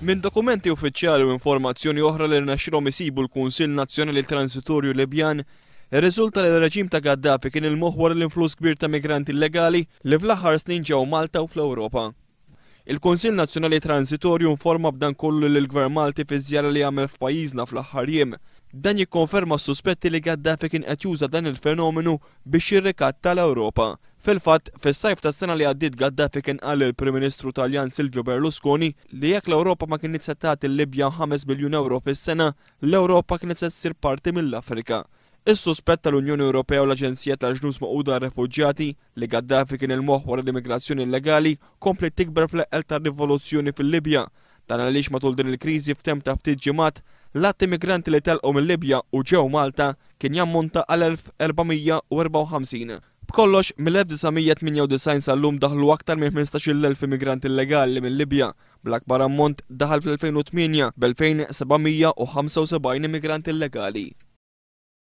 Minn dokumenti uffiċjali u informazzjoni oħra li rnexxilhom isibu l-Kunsill Nazzjonali Transitorju Libjan, irriżulta li r-reġim ta' Gaddafi kien il-moħħ wara l-influss kbir ta' migranti illegali li fl-aħħar snin ġew Malta u fl-Ewropa. Il-Kunsill Nazzjonali Transitorju informa b'dan kollu lill-Gvern Malti fi żjara li għamel f'pajjiżna fl-aħħar jiem. Dan jikkonferma s-suspetti li Gaddafi kien qed juża dan il-fenomenu biex jirrikatta l-Ewropa. Fil-fatt, fis-sajf tas-sena li għaddiet Gaddafi kien qal lill-Prim Ministru Taljan Silvio Berlusconi li jekk l-Ewropa ma kinitx se tagħti l-Libja 5 biljun ewro fis-sena, l-Ewropa kienet se ssir parti mill-Afrika. Is-suspett tal-Unjoni Ewropea u l-Aġenzija tal-Ġnus Magħquda għar-Refuġjati li Gaddafi kien il-moħħ wara l-immigrazzjoni illegali kompliet tikber fl-eqqel tar-rivoluzzjoni fil-Libja. Dan għaliex matul din il-kriżi f'temp ta' ftit ġimgħat, l-għadd immigranti li telqu mil-Libja u ġew Malta kien jammonta għal 1,454. B'kollox, mill-1998 sal-lum daħlu aktar minn 15,000 immigrant illegali mil-Libja, bl-akbar ammont daħal fl-2008 b'2,775 immigrant illegali.